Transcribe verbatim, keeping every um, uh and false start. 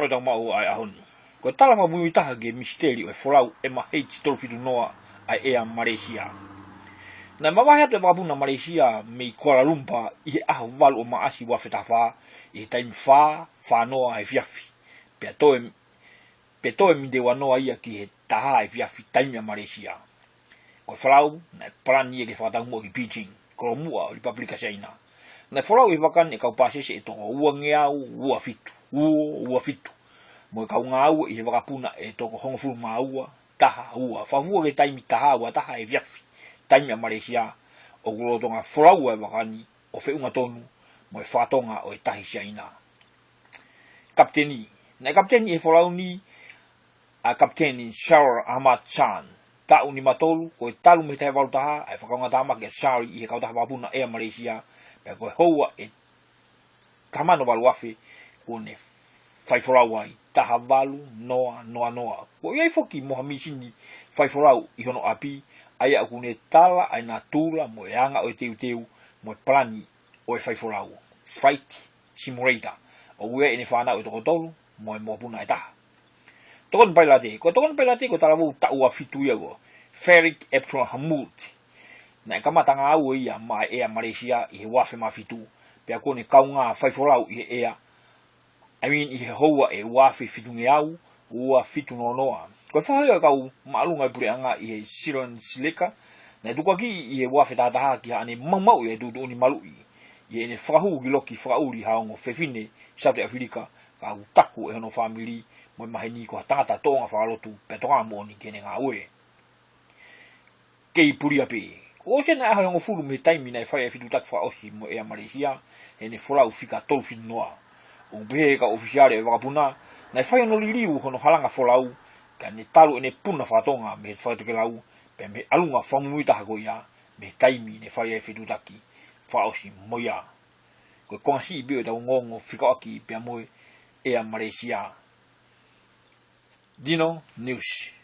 Tau maʻu ʻa e ʻaho ni. Ko e tala fakamuimui taha ki he misiteli ʻo e folau M H tolu fitu noa ʻa e ʻEa Malaysia. Naʻe mavahe atu e vakapuna Malaysia mei Kuala Lumpur ʻi he ʻaho valu ʻo Maʻasi ua afe taha fā, ʻi he taimi fā, fā noa efiafi. Pea toe, pea toe miniti ua noa ia ki he taha efiafi taimi ʻa Malaysia. Ko e folau, naʻe palani ia ke fakataumuʻa ki Beijing, kolomuʻa ʻo e Lepupelika Siaina. Naʻe folau ʻi he vaka ni ʻe he kau pāsese ʻe toko ua ngeau ua fitu, ua, ua fitu. Mo e kau ngāue ʻi he vakapuna ʻe toko hongofulu mā ua, taha ua. Fakafua ki he taimi taha ua taha efiafi, taimi ʻa Malaysia, ʻoku lolotonga folau ʻa e vaka ni ʻo feʻunga tonu mo e fakatonga ʻo e Tahi Siaina. Kapiteni. Naʻe kapiteni ʻi he folau ni ʻa Kapiteni Zaharie Ahmad Shah, taʻu nima tolu, ko e talu mei he taha valu taha ʻa e fakaongoongo tāmaki ʻa Zaharie ʻi he kautaha vakapuna ʻEa Malaysia, pea ko e houa ʻe taha mano valu afe kuo ne fai folau ai, taha valu noa noa noa. Kuo ʻi ai foki mo ha mīsini fai folau ʻi hono ʻapi, ʻa ia ʻoku ne tala ʻa e natula mo e anga ʻo e teuteu mo e palani ʻo e fai folau, flight simulator, ʻoku ʻi ai ʻene fānau ʻe toko tolu mo e mokopuna ʻe taha. Tokoni pailate. Ko e tokoni pailate ko e talavou taʻu ua fitu ia ko Fariq Abdul Hamid. Naʻe kamata ngāue ia maʻa e ʻEa Malaysia ʻi he ua afe mā fitu, pea kuo ne kaungā fai folau ʻi he ʻea, I mean, ʻi he houa ʻe ua afe fitu ngeau ua fitu noa noa. Ko e faʻahinga kau māʻolunga ʻo e puleʻanga ʻi he Sri Lanka, naʻe tukuakiʻi ʻi he ua afe taha taha ki haʻane maumauʻi ʻa e tuʻutuʻuni maluʻi ʻi heʻene fakahū ki loki fakaʻuli ha ongo fefine South Africa, ka ʻoku taku ʻe hono fāmili mo e maheni ko ha tangata tōʻonga fakalotu pea tokanga moʻoni ki heʻene ngāue. Kei pulia pē. Kuo ʻosi ʻa e ʻaho ʻe hongofulu mei he taimi naʻe fai ai e fetuʻutaki fakaʻosi mo e ʻEa Malaysia, heʻene folau fika tolu fitu noa. ʻOku pehē ʻe he kau ʻōfisiale ʻo e vakapuna, naʻe fai hono liliu hono halanga folau, ka ne talu ʻene puna fakatonga mei he fakatokelau, pea mei he ʻalunga fakamuimui taha ko ia, mei he taimi ne fai ai e fetuʻutaki fakaʻosi mo ia. Ko e konga siʻi pē ʻo ʻetau ongoongo fekauʻaki pea mo e ʻEa Malaysia. Dino News.